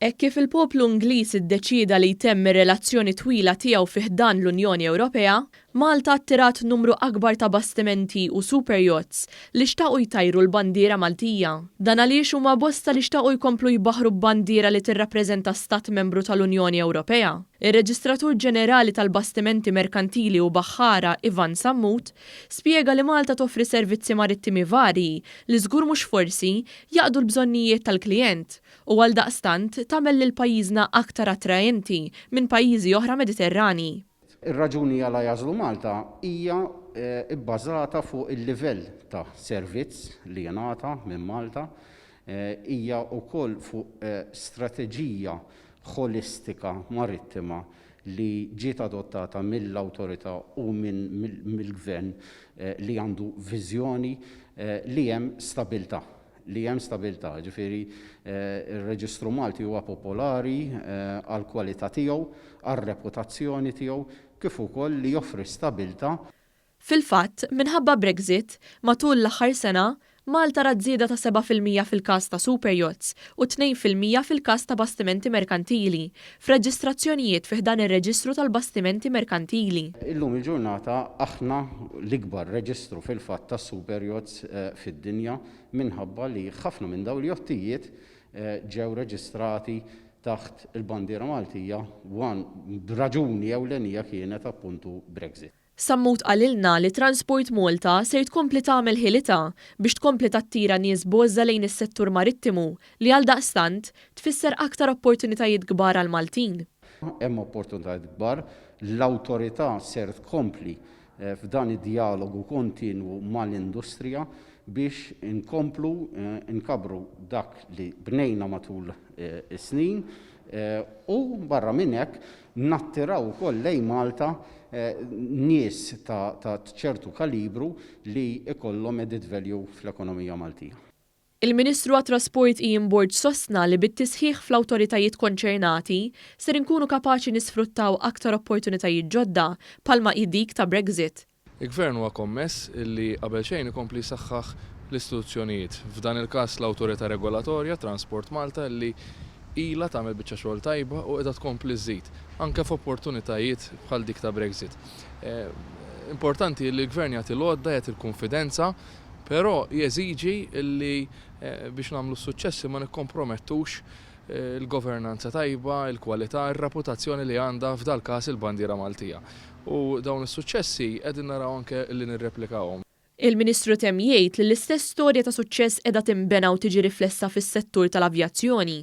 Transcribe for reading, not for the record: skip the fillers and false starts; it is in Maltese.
Hekk kif il-poplu Ingliż iddeċieda li jtemm ir-relazzjoni twila tiegħu fi ħdan l-Unjoni Ewropea, Malta attirat numru akbar ta' bastimenti u superyachts li xtaqu jtajru l-bandiera Maltija. Dan għaliex huma bosta li xtaqu jkomplu jbaħħru b'bandiera li tirrappreżenta stat membru tal-Unjoni Ewropea. Ir-Reġistratur Ġenerali tal-Bastimenti Merkantili u Baħħara Ivan Sammut spjega li Malta toffri servizzi marittimi varji li żgur mhux forsi jaqdu l-bżonnijiet tal-klijent u għaldaqstant tagħmel lil pajjiżna aktar attraenti minn pajjiżi oħra Mediterranji. Ir-raġuni għala jagħżlu Malta hija bbażata fuq il-livell ta' servizz li jingħata minn Malta, hija wkoll fuq strateġija ħolistika marittima li ġiet adottata mill-Awtorità u mill-Gvern li għandu viżjoni li hemm stabilità li hemm stabilità, jiġifieri r-reġistru Malti huwa popolari għall-kwalità tiegħu, għar-reputazzjoni tiegħu, kif ukoll li joffri stabilità. Fil-fatt, minħabba Brexit, matul l-aħħar sena, Malta rat żieda ta' 7% fil-każ ta' superyachts u 2% fil-każ ta' bastimenti merkantili, f'reġistrazzjonijiet fi ħdan ir-Reġistru tal-Bastimenti Merkantili. Illum il-ġurnata aħna l-ikbar reġistru fil-fatt ta' superyachts fid-dinja minħabba li ħafna minn dawn il-jottijiet ġew reġistrati taħt il-bandiera Maltija b'raġuni ewlenija kienet appuntu Brexit. Sammut qalilna li Transport Malta ser tkompli tagħmel ħilitha biex tkompli tattira nies b'għożża lejn is-settur marittimu li għaldaqstant tfisser aktar opportunitajiet kbar għall-Maltin. Hemm opportunitajiet kbar, l-awtorità ser tkompli f'dan id-djalogu kontinwu mal-industrija biex inkomplu nkabbru dak li bnejna matul is-snin u barra minn hekk nattiraw ukoll lejn Malta nies ta' ċertu kalibru li jkollhom added value fl-ekonomija Maltija. Il-Ministru għat-Trasport Ian Borg sostna li bit-tisħiħ fl-awtoritajiet konċernati ser inkunu kapaċi nisfruttaw aktar opportunitajiet ġodda bħalma hi dik ta' Brexit. Il-Gvern huwa kommess li qabel xejn ikompli jsaħħaħ l-istituzzjonijiet, f'dan il-każ l-awtorità regolatorja, Transport Malta, li ilha tagħmel biċċa xogħol tajba u qiegħda tkompli żżid, anke f'opportunitajiet bħal dik ta' Brexit. Importanti li l-Gvern jagħti l-għodda, jagħti l-kunfidenza, Però jeżiġi li biex nagħmlu s-suċċessi ma nikkompromettux il-governanza tajba, il-kwalità, ir-reputazzjoni li għandha f'dal-każ il-bandiera Maltija. U dawn is-suċċessi qegħdin naraw anke li nirreplikawhom. Il-Ministru temm jgħid li l-istess storja ta' suċċess qiegħda tinbena u tiġi riflessa fis-settur tal-avjazzjoni.